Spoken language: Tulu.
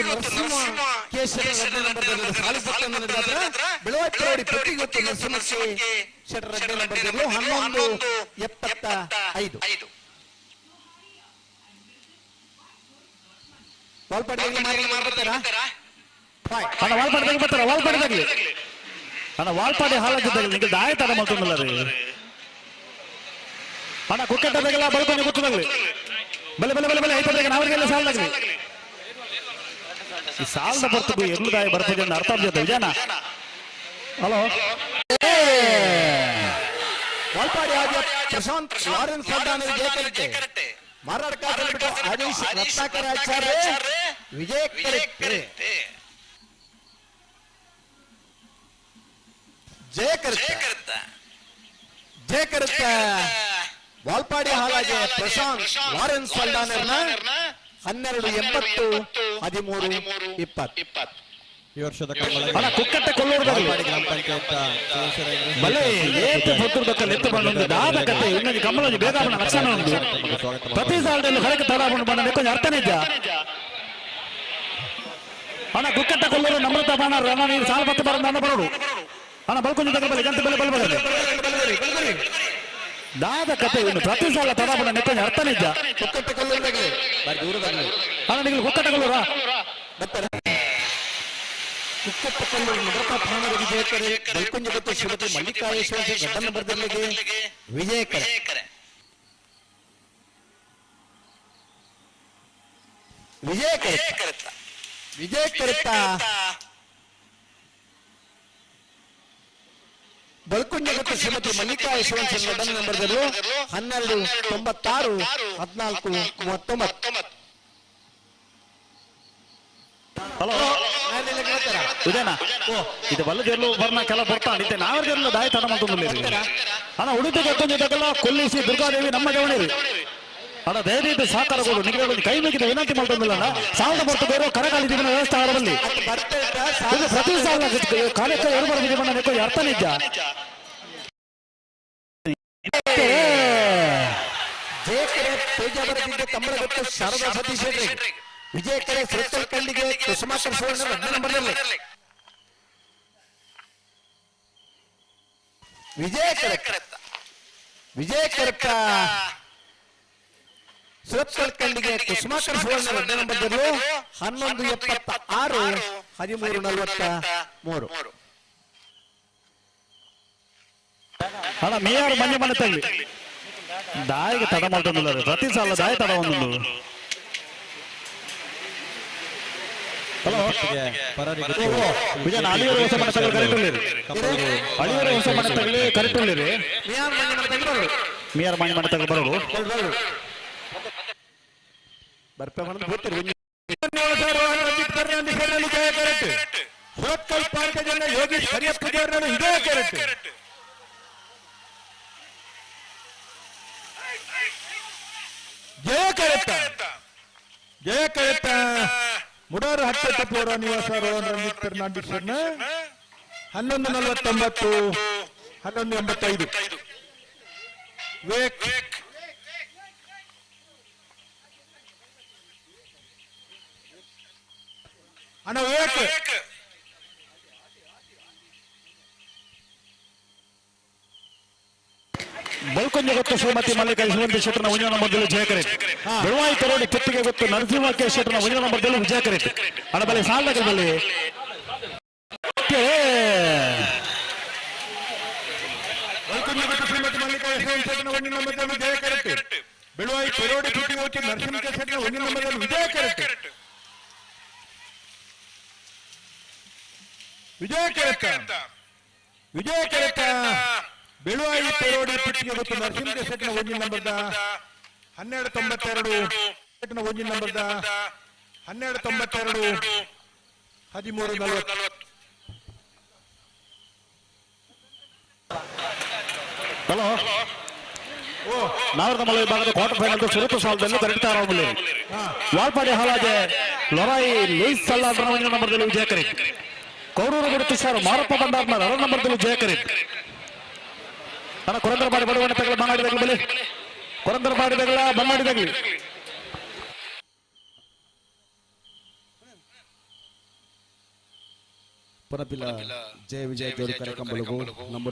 ಗೊತ್ತು ನರಸಿಂಹ ಕೇಶವ ರಡ್ಡ ನಂಬರ್ ಸಾಲು ನಡೆದಾದ್ರ ಬೆಳವಾಯಿ ಪರೋಡಿ ಪಟ್ಟಿಗೆ ಗೊತ್ತು ನರಸಿಂಹ ಶೆಟ್ಟರ್ ರಡ್ಡ ನಂಬರ್ 11:75. ವಾಲ್ಪಾಡಿ ಬರ್ತಾರಾ? ಅಣ್ಣ ವಾಲ್ಪಾಡಿ ಬರ್ತಾರ? ವಾಲ್ಪಾಡಿ ತಗಲಿ ಅಣ್ಣ, ವಾಲ್ಪಾಡಿ ಹಾಳಾಗಿದ್ದಾಗ ನಿಮಗೆ ದಾಯ ತರ ಮಲ್ತೊಂದಿಲ್ಲ ರೀ ಅಣ್ಣ. ಕುಕ್ಕಟ್ಟ ತಗಲ ಬಲ್ಕೊಂಡಿ ಗೊತ್ತು ತಗಲಿ. ಬಲೆ ಬಲೆ ಬಲೆ ಬಲೆ ಐತದಾಗ ನಾವರಿಗೆಲ್ಲ ಸಾಲ ತಗಲಿ. ಈ ಸಾಲದ ಬರ್ತದೆ ಎರ್ಲು ದಾಯ ಬರ್ತದೆ ಅಂತ ಅರ್ಥ ಆಗ್ತದೆ ವಿಜಯನ. ಹಲೋ. ವಾಲ್ಪಾಡಿ ಆದ್ಯ ಪ್ರಶಾಂತ್ ಲಾರೆನ್ಸ್ ಸಲ್ದಾನ ಜಯಕರತ್ತೆ. ಮಾರಾಟ ಬಿಟ್ಟು ಹರೀಶ್ ರತ್ನಾಕರ ಆಚಾರ್ಯ ವಿಜಯ ಕರೆಕ್ಟ್. ಜಯ ಕರುತ್ತ, ಜಯ ಕರುತ್ತ. ವಾಲ್ಪಾಡಿ ಹಾಲಾಗೆ ಪ್ರಶಾಂತ್ ಲಾರೆನ್ಸ್ ಸಲ್ದಾನರ್ನ 12:80, 13:20. ಈ ವರ್ಷದ ಕಂಬಳ ಅಣ್ಣ ಕುಕ್ಕಟ್ಟೆ ಕೊಲ್ಲೂರು ವಾಲ್ಪಾಡಿ ಗ್ರಾಮ ಪಂಚಾಯತ್ ಸದಸ್ಯರಾಗಿ ಬಲೆ ಏತ್ ಪೊತ್ತುರ್ದಕ್ಕ ನೆತ್ತು ಬಂದು ದಾದ ಕತೆ ಇನ್ನೊಂದು ಕಮ್ಮಲೊಂಜಿ ಬೇಗ ಅವನ ಲಕ್ಷಣ ಉಂಟು. ಸ್ವಾಗತ. ಪ್ರತಿ ಸಾಲದಲ್ಲಿ ಹೊರಗೆ ತಡ ಬಂದ ನೆಕ್ಕೊಂಜಿ ಅರ್ಥನೇ ಇದ್ದ ಅಣ್ಣ. ಕುಕ್ಕಟ್ಟ ಕೊಲ್ಲೂರು ನಮ್ರತ ಬಾಣ ಅಣ್ಣ, ನೀರು ಸಾಲ ಪತ್ತು ಬರೋದು ಅಣ್ಣ ಬರೋಡು ಅಣ್ಣ. ಬಲ್ಕೊಂಜಿ ತಗ ಬಲೆ ಗಂಟೆ ಬೆಲೆ ಬಲೆ ಬಲೆ ದಾದ ಕತೆ ಇನ್ನು ಪ್ರತಿ ಸಾಲ ತಡ ಬಂದ ನೆಕ್ಕೊಂಜಿ ಅರ್ಥನೇ ಇದ್ದ. ಕುಕ್ಕಟ್ಟೆ ಕೊಲ್ಲೂರ್ದಾಗಲಿ ಬಾರಿ ದೂರದಾಗಲಿ. ಅಣ್ಣ ನೀವು ಕುಕ್ಕಟ್ಟ ಕೊಲ್ಲೂರಾ? ಬರ್ತಾರೆ. ಕುಕ್ಕಟ್ಟ ಕೊಲ್ಲೂರು ನಮ್ರತಾ ಭಾನರಿಗೆ ವಿಜಯಕರೆ. ಬಲ್ಕುಂಜ ಗೊತ್ತು ಶ್ರೀಮತಿ ಮಲ್ಲಿಕಾಯೇಶ್ವರ ಗಡ್ಡನ ಬರ್ದಲ್ಲಿಗೆ ವಿಜಯಕರೆ, ವಿಜಯಕರೆ, ವಿಜಯ ಕರೆತ್ತ. ಬಲ್ಕುಂಜ ಗೊತ್ತು ಶ್ರೀಮತಿ ಮಲ್ಲಿಕಾ ಯಶವಂತ ಗಡ್ಡನ ನಂಬರ್ದರು 12:96, 14:39. ಹಲೋ. ವಿಜಯನ, ಇದು ಬಲ್ಲ ಜರ್ಲು ಬರ್ನ ಕೆಲ ಬರ್ತಾನೆ ಇತ್ತೆ ನಾವರ್ ಜರ್ಲು ದಾಯ ತಡ ಮಂತೊಂದುಲ್ಲೇರಿ ಅಣ್ಣ. ಉಡುಪಿ ಕೊತ್ತೊಂಜಿ ತಗಲ ಕೊಲ್ಲಿಸಿ ದುರ್ಗಾದೇವಿ ನಮ್ಮ ಜವಣಿರಿ ಅಣ್ಣ. ದಯವಿಟ್ಟು ಸಹಕಾರ ಕೊಡು. ನಿಮಗೆ ಕೈ ಮುಗಿದ ವಿನಂತಿ ಮಾಡ್ತೊಂದಿಲ್ಲ ಅಣ್ಣ. ಸಾಲದ ಬರ್ತು ಬೇರೆ ಕರಗಾಲಿ ದಿನ ವ್ಯವಸ್ಥೆ ಆಗಬಲ್ಲಿ. ಇದು ಪ್ರತಿ ಸಾಲ ಕಾರ್ಯಕ್ರಮ ಎರಡು ಬರ ಬಣ್ಣ ನೆಕ್ಕೋ ಅರ್ಥ ನಿಜ. ಜಯಕರೆ ತೇಜಾವರದಿಂದ ಕಮಲಗೊತ್ತು ಶಾರದಾ ಸತೀಶ್ ಶೆಟ್ಟಿ ವಿಜಯಕರೆ. ಸುರತ್ಕಲ್ ಖಂಡಿಗೆ ಕುಸುಮಾಕರ್ ಸುವರ್ಣ ರಡ್ಡ ನಂಬರ್ನಲ್ಲಿ ವಿಜಯ ಕರೆಕ್ಟ್, ವಿಜಯ ಕರೆಕ್ಟ್. ಸುರತ್ಕಲ್ ಖಂಡಿಗೆ ಕುಸುಮಾಕರ್ ಸುವರ್ಣ ರಡ್ಡ ನಂಬರ್ದಲ್ಲಿ 11:76, 13:43. ಅಣ್ಣ ಮೇಯಾರು ಮಂಜೆ ಮನೆ ತಗಲಿ ದಾಯಿಗೆ ತಡ ಮಾಡ್ತೊಂದಿಲ್ಲ. ಪ್ರತಿ ಸಾಲ ದಾಯ ತಡ ಒಂದೊಂದು. ಹಲೋ. ಪರರಿಗೆ ವಿಜಯನ, ಅಳಿಯೂರು ಹೊಸ ಮನೆ ತಗಲಿ ಕರೆಕ್ಟ್. ಅಳಿಯೂರು ಹೊಸ ಮನೆ ತಗಲಿ ಕರೆಕ್ಟ್. ಮಿಯಾರ್ ಮಂಜೆ ಮನೆ ತೆಗೆದು. ಮಿಯಾರ್ ಮಂಜೆ ಮನೆ ತಗಲಿ ಬರೋರು. ಬರ್ಪೆ ಮಾಡೋದು ಗೊತ್ತಿರಿ. ಸುರತ್ಕಲ್ ಪಾರ್ಕ ಜನ ಯೋಗೇಶ್ ಹರಿಯಪ್ಪ ದೇವರನ್ನು ಇದೇ ಕರೆಕ್ಟ್. ಜಯ ಕರೆಕ್ಟ, ಜಯ ಕರೆಕ್ಟ. ಮುಡಾರ ಹಟ್ಟೆಪ್ಪವರ ನಿವಾಸ ರೋಹನ್ ರಂಜಿತ್ ಫರ್ನಾಂಡಿಸ್ 11:49, 11:85. ವೇಕ್ ಅಣ್ಣ, ವೇಕ್. ಬಲ್ಕೊಂಜ ಗೊತ್ತು ಶ್ರೀಮತಿ ಮಲ್ಲಿಕಾ ಯಶವಂತ ಶೆಟ್ಟರ್ನ ಒಂಜನ ನಂಬರ್ದಲ್ಲಿ ಜಯಕರೆ. ಬೆಳವಾಯಿ ತರೋಡಿ ಪೆಟ್ಟಿಗೆ ಗೊತ್ತು ನರಸಿಂಹ ಕೆ ಶೆಟ್ಟರ್ನ ಒಂಜನ ನಂಬರ್ದಲ್ಲಿ ವಿಜಯಕರೆ. ಅಣ್ಣ ಬಲೆ ಸಾಲದಲ್ಲಿ ಬಲೆ ಬಲ್ಕುಂಜ ಗೊತ್ತು ಶ್ರೀಮತಿ ಮಲ್ಲಿಕಾ ಯಶವಂತ ಶೆಟ್ಟರ್ನ ಒಂದಿನ ನಂಬರ್ದಲ್ಲಿ ಜಯ ಕರೆಕ್ಟ್. ಬೆಳುವಾಯಿ ಪೆರೋಡಿ ಪುಟ್ಟಿಗೆ ಹೋಗಿ ನರಸಿಂಹ ಕೆ ಶೆಟ್ಟರ್ನ ಒಂದಿನ ನಂಬರ್ದಲ್ಲಿ ವಿಜಯ ಕರೆಕ್ಟ್, ವಿಜಯ ಕರೆಕ್ಟ್, ವಿಜಯ ಕರೆಕ್ಟ್. ಬೆಳುವಾಯಿ ಪೆರೋಡಿ ಪುಟ್ಟಿಗೆ ಗೊತ್ತು ನರಸಿಂಹ ಕೆ ಶೆಟ್ಟರ್ನ ಒಂದಿನ ನಂಬರ್ದ 12:92 ಶೆಟ್ಟರ್ನ ಒಂದಿನ ನಂಬರ್ದ 12:92, 13:40. ಹಲೋ. ನಾವರ್ದ ವಿಭಾಗದ ಕ್ವಾರ್ಟರ್ ಫೈನಲ್ ಸುರತ ಸಾಲದಲ್ಲಿ ಕರೆಕ್ಟ್ ಆರಂಭದಲ್ಲಿ ವಾಲ್ಪಾಡಿ ಹಾಲಾಜೆ ಲೊರಾಯಿ ಲೂಯಿಸ್ ಸಲ್ಲಾರ್ನ ಒಂದಿನ ನಂಬರ್ದಲ್ಲಿ ವಿಜಯಕರಿ. ಕೌರೂರು ಗುರುತು ಸರ್ ಮಾರಪ್ಪ ಬಂಡಾರ್ನ ಅರ ನಂಬರ್ದಲ್ಲಿ ಜಯಕರಿ. ಅಣ್ಣ ಕುರಂದರಪಾಡಿ ಬಡವಣ್ಣ ತಗಲ ಬಂಗಾಡಿ ತಗಲಿ ಬಲಿ ಕುರಂದರಪಾಡಿ ತಗಲ ಬಂಗಾಡಿ ತಗಲಿ. ಪುನಪಿಲ ಜಯ ವಿಜಯ ಜೋಡಿ ಕರೆ ಕಂಬಳಗು. ನಮ್ಮ